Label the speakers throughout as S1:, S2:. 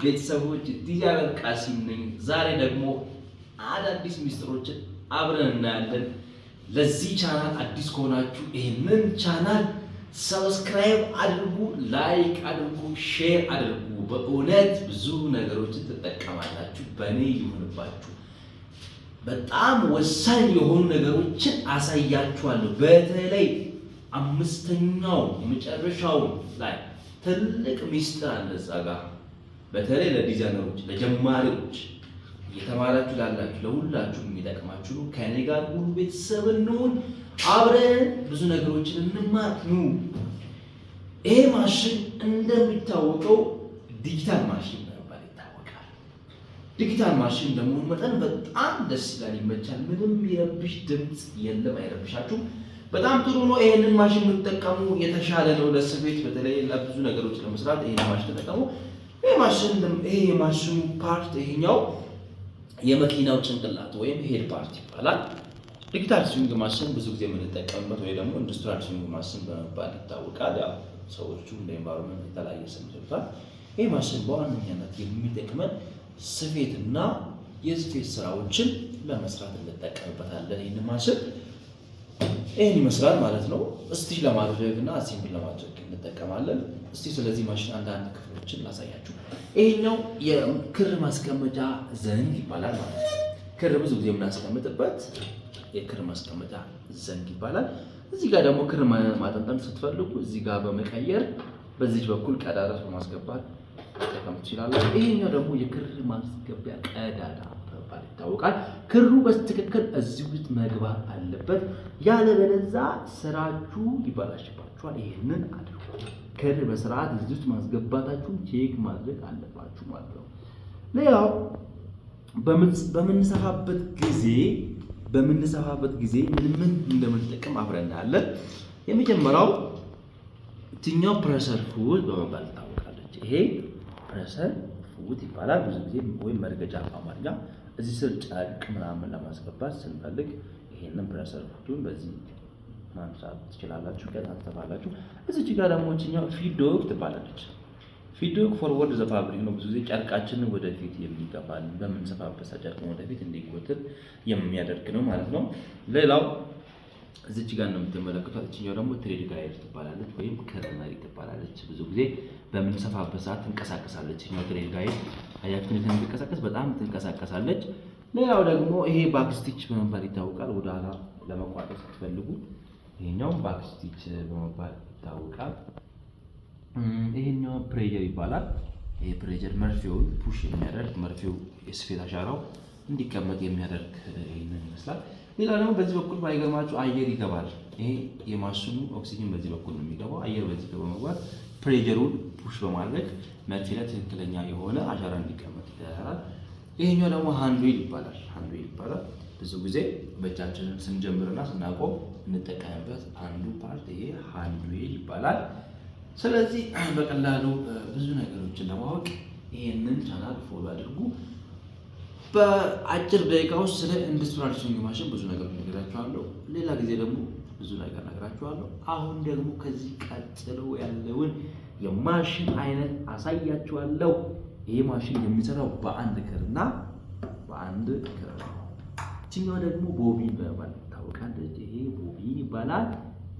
S1: ቤተሰቦች፣ ዲዛይነር ቃሲም ነኝ። ዛሬ ደግሞ አዳዲስ ሚስጥሮችን አብረን እናያለን። ለዚህ ቻናል አዲስ ከሆናችሁ ይህንን ቻናል subscribe አድርጉ፣ like አድርጉ፣ share አድርጉ። በእውነት ብዙ ነገሮችን ትጠቀማላችሁ። በእኔ ይሁንባችሁ። በጣም ወሳኝ የሆኑ ነገሮችን አሳያችኋለሁ። በተለይ አምስተኛው የመጨረሻው ላይ ትልቅ ሚስጥር አለ እዛ ጋር። በተለይ ለዲዛይነሮች፣ ለጀማሪዎች፣ እየተማራችሁ ላላችሁ ለሁላችሁ የሚጠቅማችሁ ነው። ከኔ ጋር ሁሉ ቤተሰብ እንሁን፣ አብረን ብዙ ነገሮችን እንማር። ኑ። ይሄ ማሽን እንደሚታወቀው ዲጂታል ማሽን በመባል ይታወቃል። ዲጂታል ማሽን እንደመሆኑ መጠን በጣም ደስ ይላል፣ ይመቻል። ምንም የሚረብሽ ድምፅ የለም፣ አይረብሻችሁም። በጣም ጥሩ ነው። ይሄንን ማሽን የምትጠቀሙ የተሻለ ነው። ለስፌት በተለይ ለብዙ ነገሮች ለመስራት ይሄንን ማሽን ተጠቀሙ። ይሄ ማሽን፣ ይሄ የማሽኑ part፣ ይሄኛው የመኪናው ጭንቅላት ወይም head part ይባላል። Digital sewing machine ብዙ ጊዜ የምንጠቀምበት ወይ ደግሞ industrial sewing machine በመባል ይታወቃል። ያው ሰዎቹ እንደ environment የተለያየ ስም ይሰጡታል። ይህ ማሽን በዋነኛነት የሚጠቅመን ስፌትና የስፌት ስራዎችን ለመስራት እንጠቀምበታለን። ይህን ማሽን ይህን ይመስላል ማለት ነው። Stitch ለማድረግ እና assemble ለማድረግ እንጠቀማለን። እስቲ ስለዚህ ማሽን አንዳንድ ክፍሎችን ላሳያችሁ። ይሄኛው የክር ማስቀመጫ ዘንግ ይባላል ማለት ነው። ክር ብዙ ጊዜ የምናስቀምጥበት የክር ማስቀመጫ ዘንግ ይባላል። እዚህ ጋር ደግሞ ክር ማጠንጠን ስትፈልጉ እዚህ ጋር በመቀየር በዚች በኩል ቀዳዳ በማስገባት መጠቀም ትችላላችሁ። ይሄኛው ደግሞ የክር ማስገቢያ ቀዳዳ በመባል ይታወቃል። ክሩ በትክክል እዚህ ውስጥ መግባት አለበት። ያለበለዚያ ስራችሁ ይበላሽባችኋል። ይህንን አድርጉ። ክር በስርዓት እዚህ ውስጥ ማስገባታችሁን check ማድረግ አለባችሁ ማለት ነው። ሌላው በምንሰፋበት ጊዜ ምን ምን እንደምንጠቀም አብረን እናያለን። የመጀመሪያው ይችኛው presser foot በመባል ትታወቃለች። ይሄ presser foot ይባላል። ብዙ ጊዜ ወይም መርገጫ በአማርኛ። እዚህ ስር ጨርቅ ምናምን ለማስገባት ስንፈልግ ይሄንን presser foot ኡን በዚህ ማንሳት ትችላላችሁ። ከዛ ትሰፋላችሁ። እዚች ጋር ደግሞ ይችኛው feed dog ትባላለች። Feed dog forward the fabric ነው። ብዙ ጊዜ ጨርቃችንን ወደፊት የሚገፋል፣ በምንሰፋበት ሰዓት ጨርቅን ወደፊት እንዲጎትት የሚያደርግ ነው ማለት ነው። ሌላው እዚች ጋር እንደምትመለከቷት እችኛው ደግሞ thread guide ትባላለች ወይም ክር መሪ ትባላለች። ብዙ ጊዜ በምንሰፋበት ሰዓት ትንቀሳቀሳለች። እችኛው thread guide አያችሁ እንዴት እንደምትንቀሳቀስ፣ በጣም ትንቀሳቀሳለች። ሌላው ደግሞ ይሄ back stitch በመባል ይታወቃል። ወደኋላ ለመቋጠር ስትፈልጉ ይሄኛው back stitch በመባል ይታወቃል። ይሄኛው pressure ይባላል። ይሄ pressure መርፌውን push የሚያደርግ፣ መርፌው የስፌት አሻራው እንዲቀመጥ የሚያደርግ ይህንን ይመስላል። ሌላ ደግሞ በዚህ በኩል ባይገርማችሁ አየር ይገባል። ይሄ የማሽኑ ኦክሲጅን በዚህ በኩል ነው የሚገባው። አየር በዚህ በመግባት pressure ኡን push በማድረግ መርፌ ላይ ትክክለኛ የሆነ አሻራ እንዲቀመጥ ይደረጋል። ይሄኛው ደግሞ hand wheel ይባላል። Hand wheel ይባላል። ብዙ ጊዜ በእጃችንን ስንጀምርና ስናቆም እንጠቀምበት አንዱ part ይሄ hand wheel ይባላል። ስለዚህ በቀላሉ ብዙ ነገሮችን ለማወቅ ይሄንን ቻናል follow አድርጉ። በአጭር ደቂቃ ውስጥ ስለ industrial sewing machine ብዙ ነገር ነግራችኋለሁ። ሌላ ጊዜ ደግሞ ብዙ ነገር ነግራችኋለሁ። አሁን ደግሞ ከዚህ ቀጥሎ ያለውን የማሽን አይነት አሳያችኋለሁ። ይሄ ማሽን የሚሰራው በአንድ ክርና በአንድ ክር ነው። ይችኛዋ ደግሞ bobbin በመባል ትታወቃለች። ይሄ bobbin ይባላል።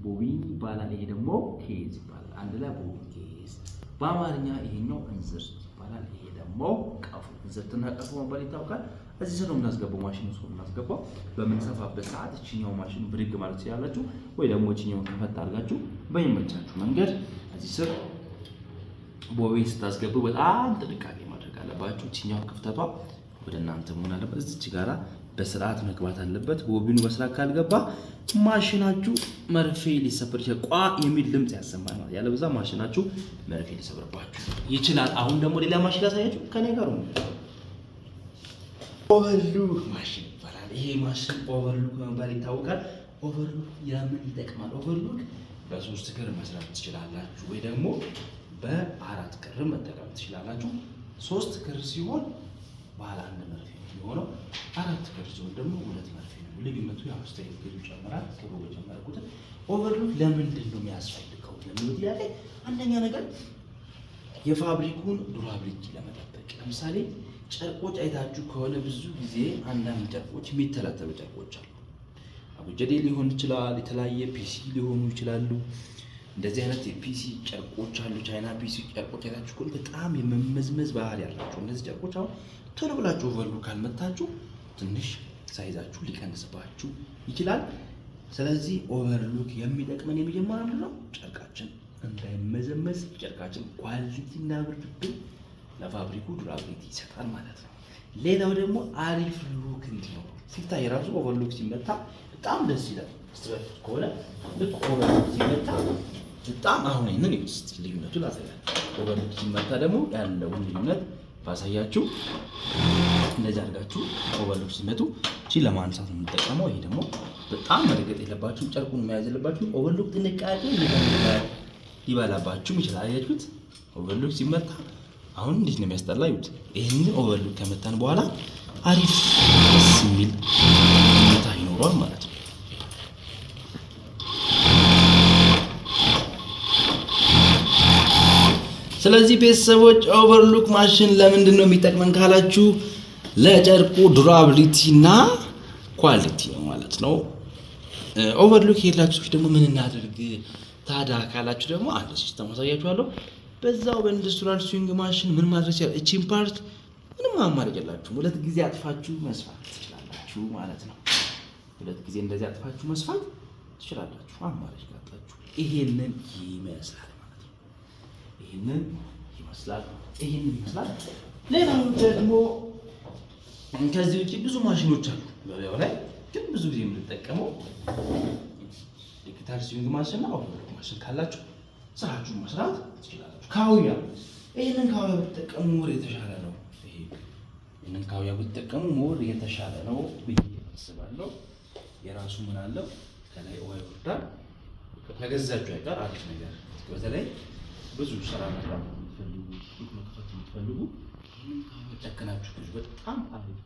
S1: Bobbin ይባላል። ይሄ ደግሞ case ይባላል። አንድ ላይ bobbin case። በአማርኛ ይሄኛው እንዝርት ይባላል። ይሄ ደግሞ ቀፎ፣ እንዝርትና ቀፎ መባል ይታወቃል። እዚህ ስር ነው የምናስገባው፣ ማሽን ውስጥ ነው የምናስገባው። በምንሰፋበት ሰዓት እችኛው ማሽን ብድግ ማለት ትችላላችሁ፣ ወይ ደግሞ እችኛውን ከፈት አድርጋችሁ በሚመቻችሁ መንገድ እዚህ ስር bobbin ስታስገቡ በጣም ጥንቃቄ ማድረግ አለባችሁ። እችኛው ክፍተቷ ወደ እናንተ መሆን አለበት። እዚች ጋራ በስርዓት መግባት አለበት። Bobbin ኑ በስርዓት ካልገባ ማሽናችሁ መርፌ ሊሰብር ይችላል። ቋ የሚል ድምፅ ያሰማል ማለት፣ ያለበዛ ማሽናችሁ መርፌ ሊሰብርባችሁ ይችላል። አሁን ደግሞ ሌላ ማሽን ላሳያችሁ። ከኔ ጋር ነው። Overlock machine ይባላል። ይሄ ማሽን overlock በመባል ይታወቃል። Overlock ለምን ይጠቅማል? Overlock በሶስት ክር መስራት ትችላላችሁ፣ ወይ ደግሞ በአራት ክር መጠቀም ትችላላችሁ። ሶስት ክር ሲሆን ባለ አንድ መርፌ ነው የሚሆነው። አራት ክር ሲሆን ደግሞ ሁለት መርፌ ነው። ልዩነቱ ያው strain gauge ኡ ይጨምራል። ክሩ በጨመረ ቁጥር። Overlock ለምንድን ነው የሚያስፈልገው ለሚለው ጥያቄ፣ አንደኛ ነገር የ fabric ኡን durability ለመጠበቅ። ለምሳሌ ጨርቆች አይታችሁ ከሆነ ብዙ ጊዜ አንዳንድ ጨርቆች የሚተለተሉ ጨርቆች አሉ። አቡጀዴ ሊሆን ይችላል፣ የተለያየ PC ሊሆኑ ይችላሉ። እንደዚህ አይነት የ PC ጨርቆች አሉ። ቻይና PC ጨርቆች አይታችሁ ከሆነ በጣም የመመዝመዝ ባህሪ ያላቸው እነዚህ ጨርቆች አሁን ቶሎ ብላችሁ overlock ካልመታችሁ ትንሽ size ኣችሁ ሊቀንስባችሁ ይችላል። ስለዚህ overlock የሚጠቅመን የመጀመሪያ ምንድን ነው? ጨርቃችን እንዳይመዘመዝ፣ ጨርቃችን quality እንዳይወርድብን ለ fabric ኡ durability ይሰጣል ማለት ነው። ሌላው ደግሞ አሪፍ look እንዲኖረው፣ ሲታይ ራሱ overlock ሲመታ በጣም ደስ ይላል። ስትበቱት ከሆነ ልክ overlock ሲመታ በጣም፣ አሁን ይህንን እስኪ ልዩነቱ ላሳያችሁ። Overlock ሲመታ ደግሞ ያለውን ልዩነት ባሳያችሁ፣ እንደዚህ አድርጋችሁ overlock ሲመቱ እቺ ለማንሳት ነው የምንጠቀመው። ይሄ ደግሞ በጣም መርገጥ የለባችሁም፣ ጨርቁን መያዝ የለባችሁም። Overlock ጥንቃቄ ይፈልጋል፣ ሊበላባችሁም ይችላል። አያችሁት? Overlock ሲመታ አሁን እንዴት ነው የሚያስጠላ? ይሁት ይህንን overlock ከመታን በኋላ አሪፍ ደስ የሚል እይታ ይኖረዋል ማለት ነው። ስለዚህ ቤተሰቦች፣ overlock machine ለምንድን ነው የሚጠቅመን ካላችሁ ለጨርቁ durability እና quality ነው ማለት ነው። Overlock የሌላችሁ ሰዎች ደግሞ ምን እናድርግ ታዲያ ካላችሁ ደግሞ አንድ system አሳያችኋለሁ። በዛው በ industrial sewing machine ምን ማድረግ ይችላል? እቺን part ምንም አማራጭ የላችሁም። ሁለት ጊዜ አጥፋችሁ መስፋት ትችላላችሁ ማለት ነው። ሁለት ጊዜ እንደዚህ አጥፋችሁ መስፋት ትችላላችሁ፣ አማራጭ ካጣችሁ። ይሄንን ይመስላል ማለት ነው። ይሄንን ይመስላል። ይሄንን ይመስላል። ሌላው ደግሞ ከዚህ ውጭ ብዙ ማሽኖች አሉ ገበያው ላይ፣ ግን ብዙ ጊዜ የምንጠቀመው digital sewing machine እና overlock machine ካላችሁ ስራችሁን መስራት ትችላላችሁ። ካውያ፣ ይህንን ካውያ ብትጠቀሙ more የተሻለ ነው። ይህንን ካውያ ብትጠቀሙ more የተሻለ ነው ብዬ አስባለሁ። የራሱ ምን አለው፣ ከላይ ውሃ ይወርዳል። ከገዛችሁ አይቀር አሪፍ ነገር፣ በተለይ ብዙ ስራ መስራት የምትፈልጉ፣ ሱቅ መክፈት የምትፈልጉ ይህንን ካውያ ጨክናችሁ ግዙ። በጣም አሪፍ፣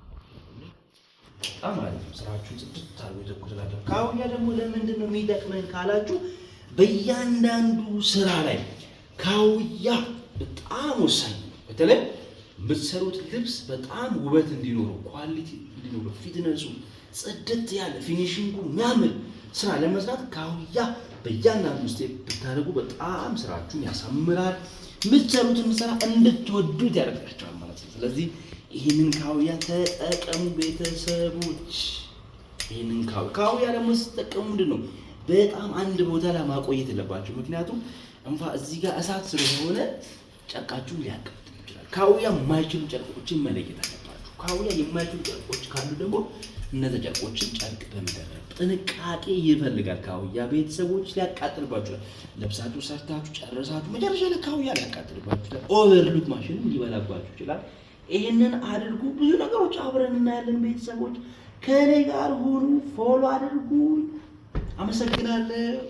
S1: በጣም አሪፍ ነው። ስራችሁን ጽድት አድርጎ ይተኩስላችሁ። ካውያ ደግሞ ለምንድን ነው የሚጠቅመን ካላችሁ በእያንዳንዱ ስራ ላይ ካውያ በጣም ወሳኝ ነው። በተለይ የምትሰሩት ልብስ በጣም ውበት እንዲኖረው፣ quality እንዲኖረው፣ thickness ኡ ጽድት ያለ፣ finishing ኡ የሚያምር ስራ ለመስራት ካውያ በእያንዳንዱ step ብታደርጉ በጣም ስራችሁን ያሳምራል። የምትሰሩትን ስራ እንድትወዱት ያደርጋቸዋል ማለት ነው። ስለዚህ ይህንን ካውያ ተጠቀሙ ቤተሰቦች። ይህንን ካውያ ደግሞ ስትጠቀሙ ምንድን ነው፣ በጣም አንድ ቦታ ላይ ማቆየት የለባችሁ። ምክንያቱም እንፋ እዚህ ጋር እሳት ስለሆነ ጨርቃችሁን ሊያቃጥል ይችላል። ካውያ የማይችሉ ጨርቆችን መለየት አለባችሁ። ካውያ የማይችሉ ጨርቆች ካሉ ደግሞ እነዚያ ጨርቆችን ጨርቅ በመደረብ፣ ጥንቃቄ ይፈልጋል። ካውያ ቤተሰቦች ሊያቃጥልባችሁ ይችላል። ለብሳችሁ ሰርታችሁ ጨርሳችሁ መጨረሻ ላይ ካውያ ሊያቃጥልባችሁ ይችላል። Overlock machine ም ሊበላባችሁ ይችላል። ይህንን አድርጉ። ብዙ ነገሮች አብረን እናያለን። ቤተሰቦች ከእኔ ጋር ሁኑ፣ follow አድርጉ። አመሰግናለሁ።